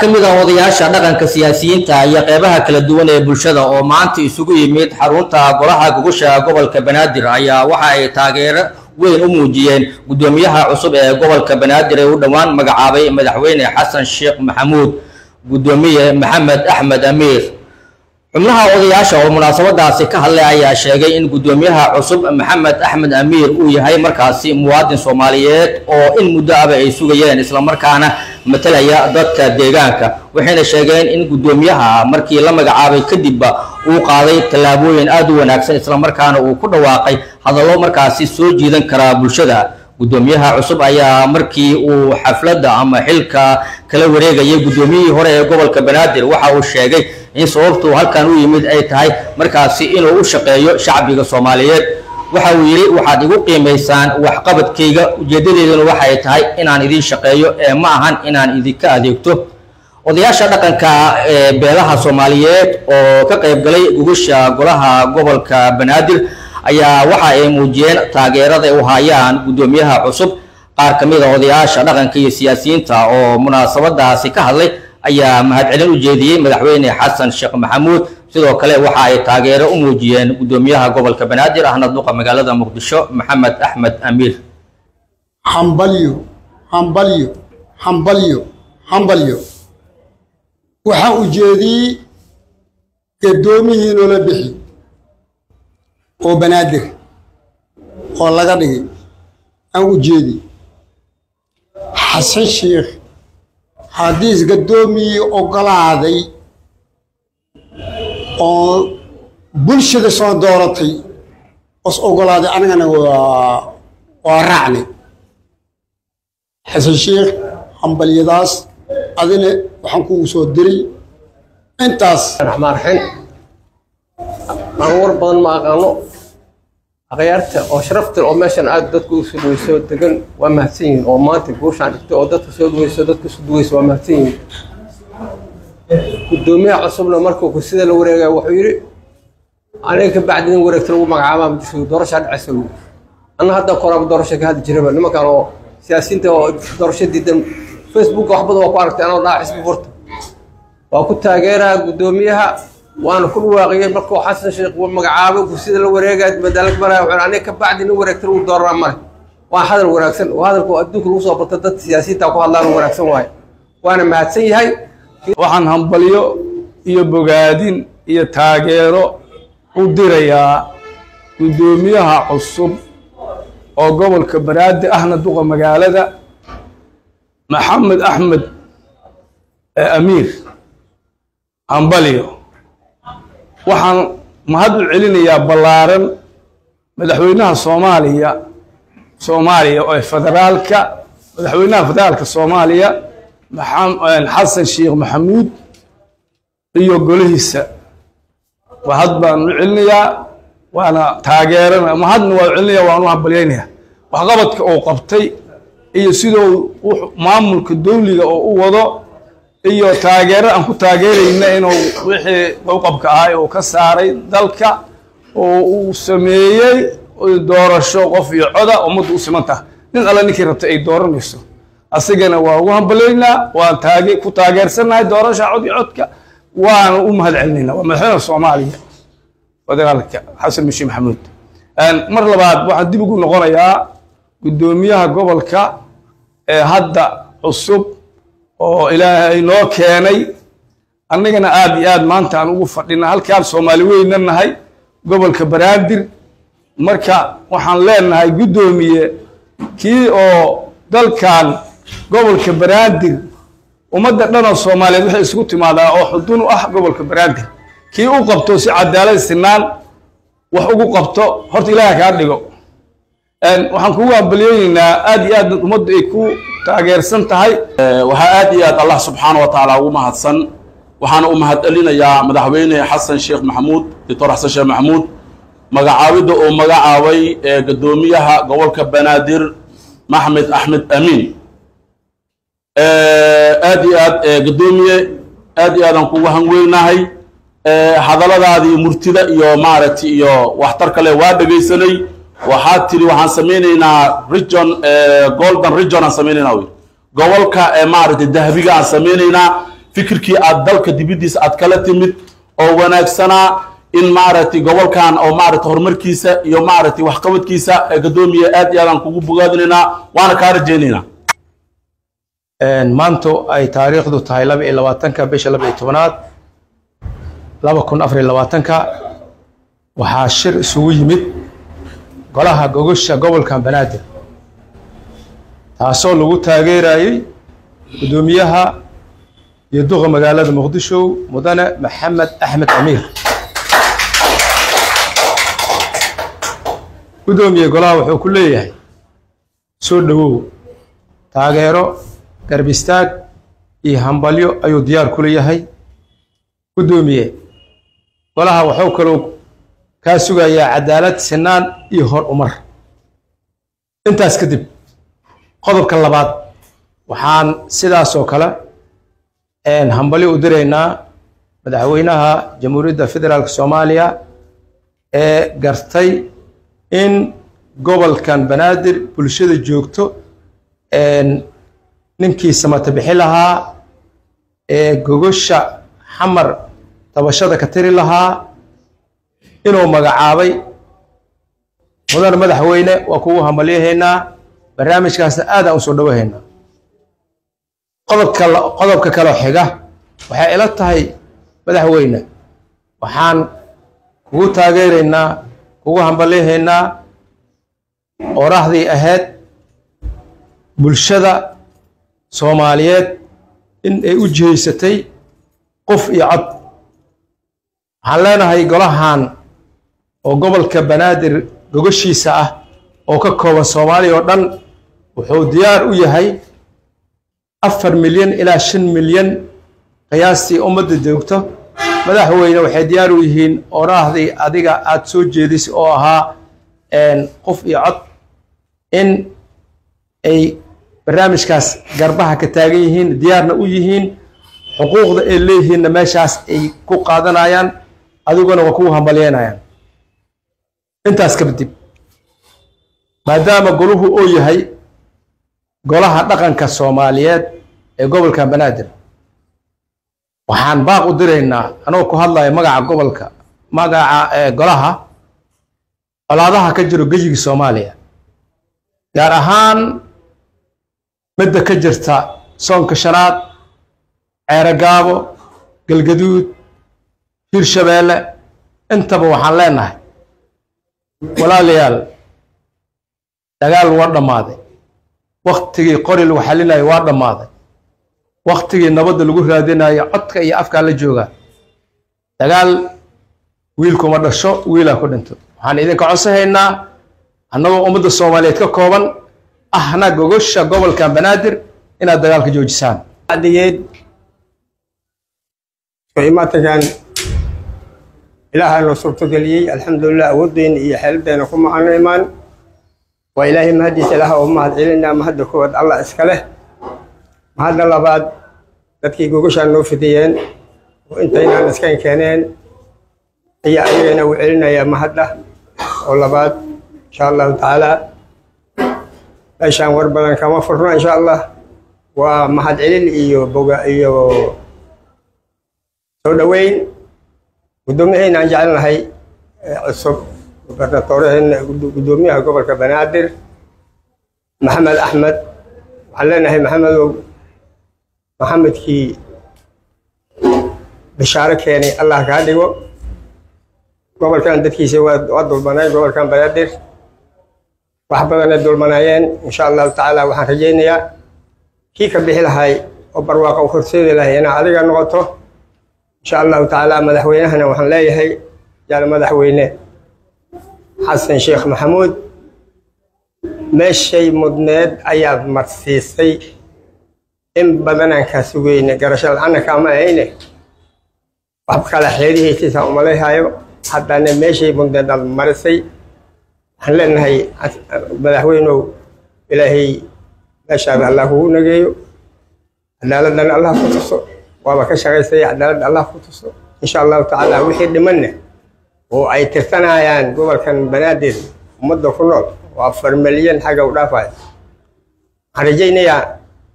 Kamid ah odayaasha dhaqanka, siyaasiyiinta iyo qeybaha kala duwan ee bulshada oo maanta isugu yimid xarunta golaha gogosha gobolka Banaadir ayaa waxa ay taageero weyn u muujiyeen guddoomiyaha cusub ee gobolka Banaadir ee u dhowaan magacaabay Madaxweyne Xasan Sheekh Maxamuud, Guddoomiye Maxamed Axmed Amiir. Xubnaha odayaasha oo munaasabadaasi ka hadlay ayaa sheegay in guddoomiyaha cusub Maxamed Axmed Amiir uu yahay markaasi muwaadin Soomaaliyeed oo in muddo aba ay sugayeen, islamarkaana matalaya dadka deegaanka. Waxayna sheegeen in guddoomiyaha markii la magacaabay kadibba uu qaaday tallaabooyin aada u wanaagsan, islamarkaana uu ku dhawaaqay hadallo markaasi soo jiidan karaa bulshada. Guddoomiyaha cusub ayaa markii uu xafladda ama xilka kala wareegayay guddoomiyihii hore ee gobolka Banaadir waxa uu sheegay in sababtuu halkan u yimid ay tahay markaasi inuu u shaqeeyo shacbiga Soomaaliyeed. Waxa uu yidhi: "Waxaad igu qiimaysaan waxqabadkayga, ujeedadeeduna waxay tahay inaan idin shaqeeyo ee ma ahan inaan idinka adeegto." Odayaasha dhaqanka ee beelaha Soomaaliyeed oo ka qayb galay gogosha golaha gobolka Banaadir ayaa waxa ay muujiyeen taageerada ay u hayaan guddoomiyaha cusub. Qaar ka mid a odayaasha dhaqanka iyo siyaasiyiinta oo munaasabadaasi ka hadlay ayaa mahadcelin u jeediyey Madaxweyne Xasan Sheekh Maxamuud. Sidoo kale waxa ay taageero u muujiyeen guddoomiyaha gobolka Banaadir, ahna duqa magaalada Muqdisho, Maxamed Axmed Amiir. Hambalyo, hambalyo, hambalyo, hambalyo waxaan ujeediyey gaddoomihii noola bixi oo Banaadir oo laga dhigay aan ujeedi Xasan Sheikh. Haddiis gaddoomiyii oggolaaday oo bulshada soo dooratay os oggolaaday, anigana waa raacnay. Xasan Sheikh, hambalyadaas adina waxaan kugu soo diray intaas. Raxmaan raxiim. Aan war badan ma aqaano. Akhyaarta oo sharafta oo meeshan aad dadku u soo dhaweyso degan waa mahadsan yihiin, oo maanta guushaan dhigtay oo dadka soo dhaweyso, dadka isu duweyso, waa mahadsan yihiin. Guddoomiyaha cusubna markuu kursida la wareegaya wuxuu yidhi: "Aniga ka bacdi in wareegta lagu magacaabaa ma jirto, doorashaa dhacaysa." Lagu anna hadda koraaba doorasho ka hadli jiraba. Nimankan oo siyaasiyiinta oo doorasho diidan, Facebook wax badan waa ku aragtay anoo dhaca xisbi furta. Waa ku taageeraa guddoomiyaha, waana ku dhawaaqiyey markuu Xasan Sheekh uu magacaabay kursida la wareegaya madaalad maraya. Wuxuu: "Aniga ka bacdi nin wareegta lagu dooranaa male." Waa hadal wanaagsan oo hadalku adduunka lagu soo barto, dad siyaasiyiinta ku hadlaan wanaagsan waaye, waana mahadsan yahay. Waxaan hambalyo iyo bogaadin iyo taageero u dirayaa guddoomiyaha cusub oo gobolka Banaadir, ahna duqa magaalada, Maxamed Axmed Amiir. Hambalyo. Waxaan mahad u celinayaa ballaaran madaxweynaha Soomaaliya oo federaalka, madaxweynaha federaalka Soomaaliya, Xasan Sheekh Maxamuud, iyo golihiisa. Mahad baan u celinayaa, waana taageerana. Mahadna waa u celinaya, waan u hambalyaynayaa waxqabadka uu qabtay iyo siduu maamulka dawliga oo u wado iyo taageero aan ku taageerayna inuu wixii qowqabka ahay uu ka saaray dalka oo uu sameeyey doorasho qof iyo coda, ummaddu u siman taha, nin alla ninkii rabtay ay dooranayso. Asigana waa ugu hambalyaynaa, waan taage ku taageersannahay doorasha cod iyo codka, waana u mahad celinaynaa. Waa madaxweynaha Soomaaliya federaalka, Xasan Mishi Maxamuud. Mar labaad waxaan dib ugu noqonayaa guddoomiyaha gobolka ee hadda cusub oo Ilaahay noo keenay, annagana aada iyo aad maanta aan ugu fadhina halkaan Soomaali weyna nahay gobolka Banaadir. Marka waxaan leenahay, guddoomiye, kii oo dalkan gobolka Banaadir, ummadda dhan oo Soomaaliyeed waxay isugu timaadaa oo xudun u ah gobolka Banaadir, kii u qabto si cadaalad sinaan wax ugu qabto horta Ilaaha kaa dhigo. Waxaan kugu hambalyeynaynaa aad iyo aad ummaddu ay ku taageersan tahay. Waxaa aad iyo aad Allah subxaana wa tacaala ugu mahadsan, waxaana u mahad celinayaa Madaxweyne Xasan Sheekh Maxamuud, Doctor Xasan Sheekh Maxamuud, magacaabidda uu magacaabay ee guddoomiyaha gobolka Banaadir, Maxmed Axmed Amiin. Aad iyo aad, guddoomiye, aad iyo aadaan kugu hanweynahay. Hadalladaadii murtida iyo maaragtay iyo waxtar kale waa dhegaysanay. Waxaad tiri: "Waxaan samaynaynaa region, golden region aan samaynaynaa." Wy gobolka maaragtay dahabiga aan samaynaynaa. Fikirkii aad dalka dibaddiisa aad kala timid oo wanaagsanaa in maaragtay gobolkan oo maaragtay horumarkiisa iyo maaragtay waxqabadkiisa, gadoomiye, aad iyo aadaan kugu bogaadinaynaa, waana kaa rajaynaynaa. Maanta ay taariikhdu tahay 22-ka bisha 12-aad 2024-ka, waxaa shir isugu yimid golaha gogosha gobolka Banaadir, taasoo lagu taageerayey guddoomiyaha iyo duqa magaalada Muqdisho, Mudane Maxamed Axmed Amiir. Guddoomiye, golaha wuxuu ku leeyahay soo dhowow, taageero, garab istaag iyo hambalyo ayuu diyaar kula yahay. Guddoomiye, golaha wuxuu kaloo kaa sugayaa cadaalad, sinaan iyo hor umar. Intaas kadib, qodobka labaad, waxaan sidaas oo kale hambalyo u diraynaa madaxweynaha Jamhuuriyadda Federaalka Soomaaliya ee gartay in gobolkan Banaadir bulshada joogto ninkii samata bixi lahaa ee gogosha Xamar tabashada ka tiri lahaa inuu magacaabay. Mudane madaxweyne, waa kugu hambalyahaynaa, barnaamijkaasna aadaan usoo dhawahaynaa. Qodobka kaloo xiga, waxay ila tahay, madaxweyne, waxaan kugu taageeraynaa, kugu hambalyahaynaa oraahdii ahayd bulshada Soomaaliyeed in ay u jihaysatay qof iyo cod. Waxaan leenahay golahan oo gobolka Banaadir gogoshiisa ah oo ka kooban Soomaaliya oo dhan wuxuu diyaar u yahay 4 milyan ilaa 5 milyan qiyaastii ummadda joogto. Madaxweyne, waxay diyaar u yihiin oraahdii adiga aada soo jeedisay oo ahaa qof iyo cod in ay barnaamijkaas garbaha ka taagan yihiin, diyaarna u yihiin, xuquuqda ay leeyihiinna meeshaas ay ku qaadanayaan, adiguna waa kugu hambalyeynayaan. Intaas kadib, maadaama goluhu uu yahay golaha dhaqanka Soomaaliyeed ee gobolka Banaadir, waxaan baaq u diraynaa, anagoo ku hadlaya magaca gobolka, magaca golaha, colaadaha ka jiro geyiga Soomaaliya, gaar ahaan midda ka jirta soonka shanaad, Ceerogaabo, Galgaduud, Hirshabeelle intaba, waxaan leenahay: walaalayaal, dagaal waa dhammaaday, waktigii qori lagu xalinayo waa dhammaaday, waktigii nabadda lagu raadinayo codka iyo afkaa la joogaa. Dagaal wiilkuma dhasho, wiilaa ku dhinto. Waxaan idinka codsahaynaa, annagoo ummadda Soomaaliyeed ka kooban ahna gogosha gobolka Banaadir, inaad dagaalka joojisaan. Bacdigeed, isku imaatinkan Ilaahaa noo suurtogeliyey, alxamdulilah. Awoodeyna iyo xeeladeena kuma aanu imaan, waa Ilaahay mahadiisa. Ilaaha oo mahad celinaa. Mahadda koowaad Allah iska leh. Mahadda labaad, dadkii gogashaan noo fidiyeen oo intaynaan iskan keeneen ayaa ayagana u celinayaa mahadda oo labaad. Insha Allahu tacaala, meeshaan war badan kama furno. Insha Allah, waa mahad celin iyo boga iyo soo dhoweyn guddoomiyaheena aan jecelnahay cusub, gubernatooraheenna, guddoomiyaha gobolka Banaadir, Maxamed Axmed. Waxaan leenahay, Maxamedow, Maxamedkii bishaaro keenay Allah kaa dhigo. Gobolkan dadkiisa waa dulmanay, gobolkan Banaadir wax badanay dulmanaayeen. Insha Allahu tacaala, waxaan rajaynayaa kii ka bixi lahay oo barwaaqa u horseedi lahay inaa adiga noqoto, insha Allahu tacaala. Madaxweynahana waxaan leeyahay, jaal madaxweyne Xasan Sheekh Maxamuud, meeshay mudneed ayaad marsiisay. In badanaan kaa sugayne, garasho la-aana kaama ahayne, wax kala xeerihiisiisa umalayhayo. Haddana meeshay mudneed aad marisay. Waxaan leenahay, madaxweynow, Ilaahay meeshaada Allah kugu nageeyo, cadaaladana Allah ku tuso. Waaba ka shaqaysay, cadaaladda Allah ku tuso, insha Allahu tacaala. Wixii dhimanne oo ay tirsanayaan gobolkan Banaadir ummadda ku nool oo 4 milyan xagga u dhaafaya, waxaan rajaynayaa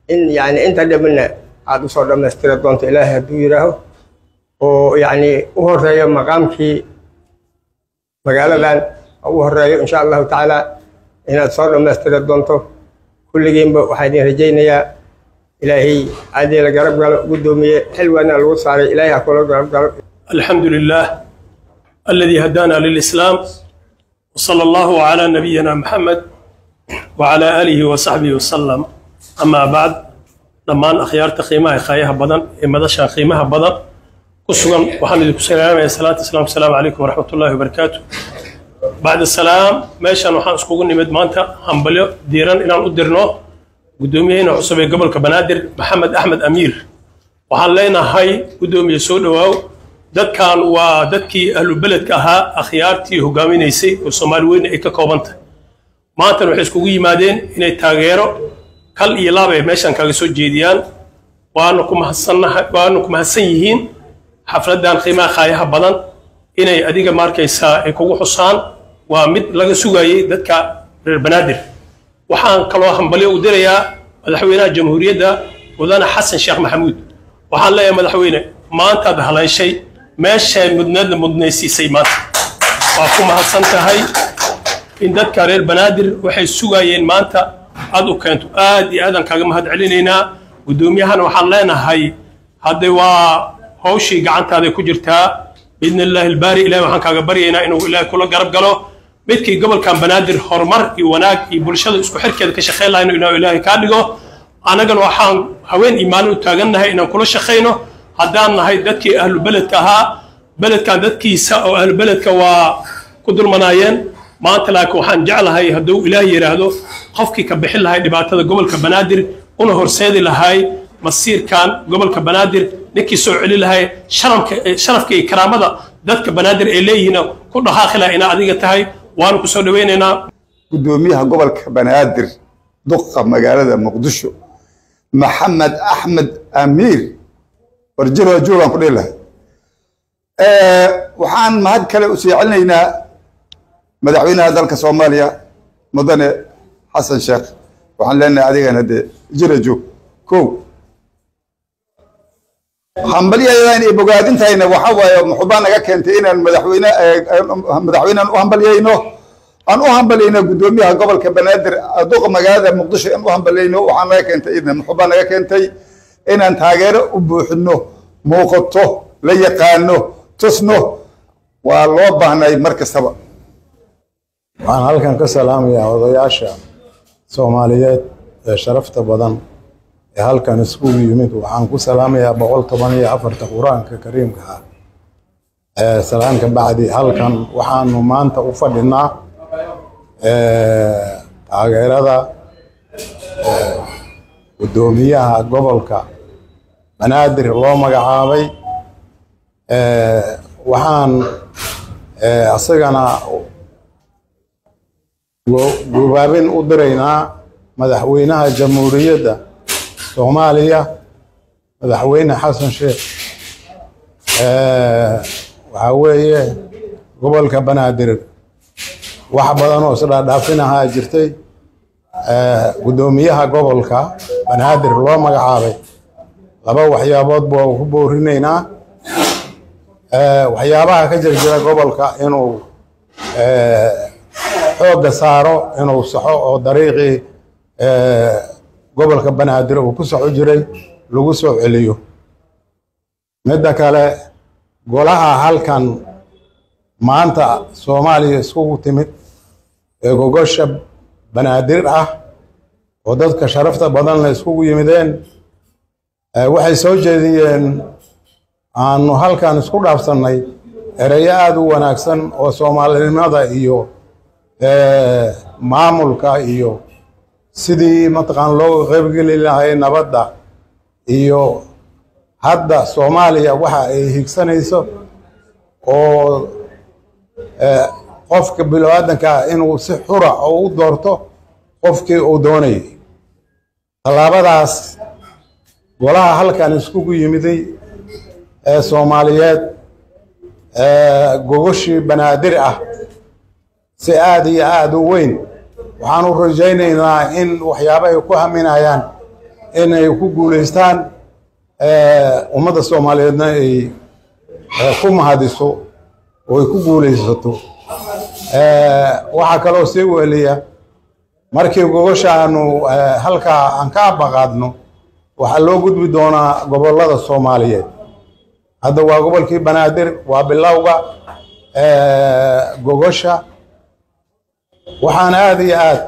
in yani inta dhimanna Aada usoo dhammaystiri doonto, Ilaahay hadduu yidhaaho, oo yacni u horeeyo maqaamkii magaaladan u horeeyo, insha Allahu tacaala inaad soo dhammaystiri doonto. Kulligiinba waxaa idin rajaynayaa Ilaahay aadii la garab galo. Guddoomiye, xil waana lagu saaray, Ilaahay ha kula garab galo. الحمد لله الذي هدانا للإسلام، وصلى الله على نبينا محمد وعلى آله وصحبه وسلم. أما بعد، dhammaan akhyaarta qiimaha qaayaha badan ee madasha qiimaha badan ku sugan, waxaan idinku salaamaya salaata islaamka: asalaamu calaykum waraxmatullahi wabarakaatu. Bacda salaam, meeshan waxaan iskugu nimid maanta hambalyo diiran inaan u dirno guddoomiyaheyna cusub ee gobolka Banaadir, Maxamed Axmed Amiir. Waxaan leenahay, guddoomiye, soo dhowaaw. Dadkan waa dadkii ahlu beledka ahaa, akhyaartii hogaaminaysay oo Soomaali weyn ay ka kooban tahay. Maantana waxay iskugu yimaadeen inay taageero kal iyo laab ay meeshan kaga soo jeediyaan. Waana ku mahadsannahay, waana ku mahadsan yihiin xafladdan qiimaha qaayaha badan inay adiga maarkaysaa ay kugu xusaan. Waa mid laga sugayey dadka reer Banaadir. Waxaan kaloo hambalyo u dirayaa madaxweynaha jamhuuriyadda, mudane Xasan Sheekh Maxamuud. Waxaan leeyahay, madaxweyne, maantaad haleeshay meeshay mudneedna mudnaysiisay. Maanta waa ku mahadsan tahay in dadka reer Banaadir waxay sugayeen maanta aad u keento. Aad iyo aadaan kaaga mahad celinaynaa. Guddoomiyahana waxaan leenahay, hadde waa hawshii gacantaaday ku jirtaa, biidni Illaahi albaari. Ilahi waxaan kaaga baryaynaa inuu Ilaahay kula garab galo midkii gobolkan Banaadir horumar iyo wanaag iyo bulshada isku xirkeeda ka shaqayn lahaa inuu Ilaahay kaa dhigo. Annagana waxaan haween iyo maalin u taagannahay inaan kula shaqayno, haddaan nahay dadkii ahlu beledka ahaa. Beledkan dadkiisa oo ahlu beledka waa ku dulmanaayeen maanta, laakiin waxaan jeclahay, hadduu Ilaah yidhaahdo, qofkii ka bixin lahay dhibaatada gobolka Banaadir una horseedi lahay masiirkan gobolka Banaadir, ninkii soo celi lahay sharafka iyo karaamada dadka Banaadir ay leeyihiin ku dhaqaaqi lahay, inaa adiga tahay. Waanu ku soo dhawaynaynaa. Guddoomiyaha gobolka Banaadir, duqa magaalada Muqdisho, Maxamed Axmed Amiir, warjiroo joogaan ku dhihi lahay. Waxaan mahad kale u sii celinaynaa madaxweynaha dalka Soomaaliya, mudane Xasan Sheekh. Waxaan leenahay, adigana dee jira joog. Kow hambalyadan iyo bogaadintayna waxa waaye muxubaa naga keentay inaan madaxweyne madaxweynean u hambalyayno, aan u hambalyayno guddoomiyaha gobolka Banaadir, duqa magaalada Muqdisho in u hambalyayno. Waxaa naga keentay idna muxubaa naga keentay inaan taageero u buuxino, muuqato, la yaqaano, tusno. Waa loo baahnay mar kastaba. Waxaan halkan ka salaamayaa odayaasha Soomaaliyeed ee sharafta badan ee halkan iskugu yimid. Waxaan ku salaamayaa 114-ta Qur-aanka Kariimka ah. Salaanka bacdi, halkan waxaanu maanta u fadhinaa taageerada guddoomiyaha gobolka Banaadir loo magacaabay. Waxaan isagana gubaabin u diraynaa madaxweynaha jamhuuriyadda Soomaaliya, madaxweyne Xasan Sheekh. Waxaa weeye gobolka Banaadir wax badan oo isdhaadhaafinahaa jirtay. Guddoomiyaha gobolka Banaadir loo magacaabay laba waxyaabood baa ku boorinaynaa: waxyaabaha ka jirjira gobolka inuu xoogga saaro, inuu saxo oo dariiqii gobolka Banaadir uu ku soco jiray lagu soo celiyo. Midda kale, golaha halkan maanta Soomaaliya iskugu timid ee gogosha Banaadir ah oo dadka sharafta badan la iskugu yimideen, waxay soo jeediyeen, aanu halkan isku dhaafsannay ereyo aada u wanaagsan oo soomaalinimada iyo maamulka iyo sidii mataqaan looga qaybgeli lahay nabadda iyo hadda Soomaaliya waxa ay higsanayso oo qofka bini-aadanka inuu si xura oo u doorto qofkii uu doonayay. Tallaabadaas golaha halkan iskugu yimiday ee Soomaaliyeed, gogoshii Banaadir ah, si aada iyo aada u weyn waxaan u rajaynaynaa in waxyaaba ay ku haminayaan inay ku guulaystaan. Ummadda Soomaaliyeedna ay ku mahadiso oo ay ku guulaysato. Waxaa kaloo sii weliya, markii gogosha aanu halkaa aan ka abaqaadno, waxaa loo gudbi doonaa gobollada Soomaaliyeed. Hadda waa gobolkii Banaadir, waa bilowga gogosha. Waxaan aada iyo aad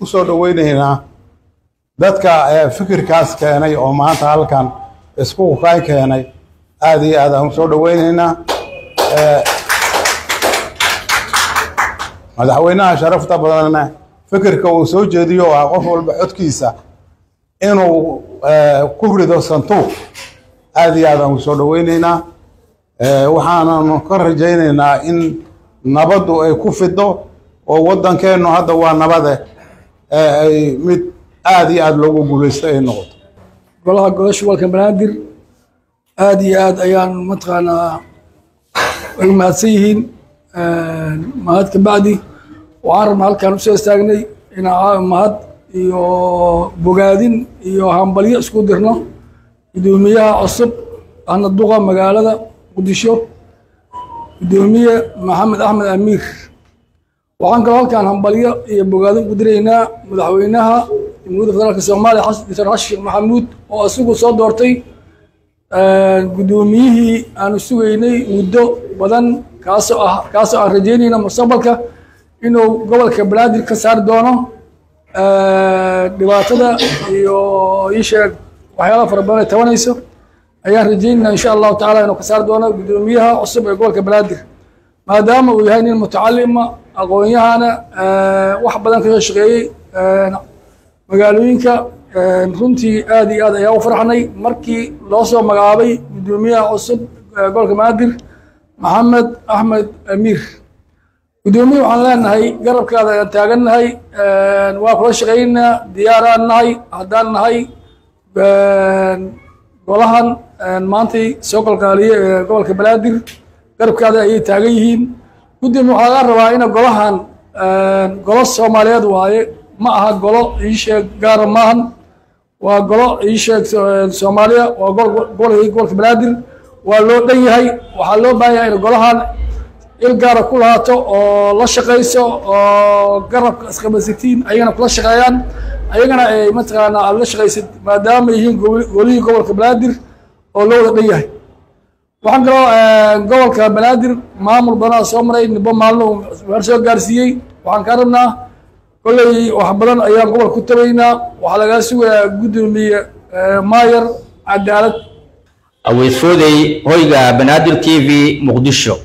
u soo dhoweynaynaa dadka fikirkaas keenay oo maanta halkan isku kaan keenay. Aada iyo aad aan usoo dhoweynaynaa. Madaxweynaha sharafta badanna fikirka uu soo jeediyo oo ah qof walba codkiisa inuu ku rido sanduuq, aada iyo aad aan usoo dhoweynaynaa. Waxaananu ka rajaynaynaa in nabaddu ay ku fido oo waddankeennu hadda waa nabade ay mid aada iyo aada loogu guulaysto ay noqoto. Golaha golasha gobolka Banaadir aada iyo aad ayaan mataqaanaa ay mahadsan yihiin. Mahad ka bacdi, waxaan rabnaa halkaan usoo istaagnay inaan mahad iyo bogaadin iyo hambalyo isku dirno guddoomiyaha cusub ahna duqa magaalada Muqdisho, Guddoomiye Maxamed Axmed Amiir. Waxaan kaloo halkaan hambalyo iyo bogaadin ku diraynaa madaxweynaha Jamhuuriyadda Federaalka Soomaaliya, Doctor Xasan Sheekh Maxamuud, oo isagu soo doortay guddoomiyihii aanu sugaynay muddo badan, kaasoo aan rajaynayna mustaqbalka inuu gobolka Banaadir ka saari doono dhibaatada iyo iisheeg waxyaalaha fara badan ay tabanayso. Ayaan rajaynayna insha Allahu tacala inuu ka saari doono guddoomiyaha cusub ee gobolka Banaadir, maadaama uu yahay nin mutacalima, aqoon-yahana, wax badan kasoo shaqeeyey magaalooyinka. Runtii aad iyo aad ayaa u farxnay markii loo soo magacaabay guddoomiyaha cusub gobolka Banaadir, Maxamed Axmed Amiir. Guddoomiye, waxaan leenahay garabkaada ayaan taagannahay, waa kula shaqaynaynaa, diyaaraan nahay haddaan nahay golahan maantay soo qalqaaliyey ee gobolka Banaadir. Garabkaada ayay taagan yihiin. Guddoomiye, waxaa laga rabaa ina golahan golo Soomaaliyeed waaye, ma aha golo iisheeg gaara maahan, waa golo iisheeg Soomaaliya, waa gobolka Banaadir, waa loo dhan yahay. Waxaa loo baahan yahay in golahan il gaara ku lahaato oo la shaqayso oo garabka isqabasitiin, ayagana kula shaqeeyaan, ayagana ay mataqaanaa aad la shaqaysid, maadaama yihiin golihii gobolka Banaadir oo loo wada dhan yahay. Waxaan kaloo gobolka Banaadir maamul badanaa soo maray, nibo maalin meel soo gaarsiiyey. Waxaan kaa rabnaa kolley wax badan ayaan gobolka ku tabaynaa. Waxaa lagaa sugayaa, guddoomiye maayar, cadaalad. Aweys Foodey, hoyga Banaadir TV, Muqdisho.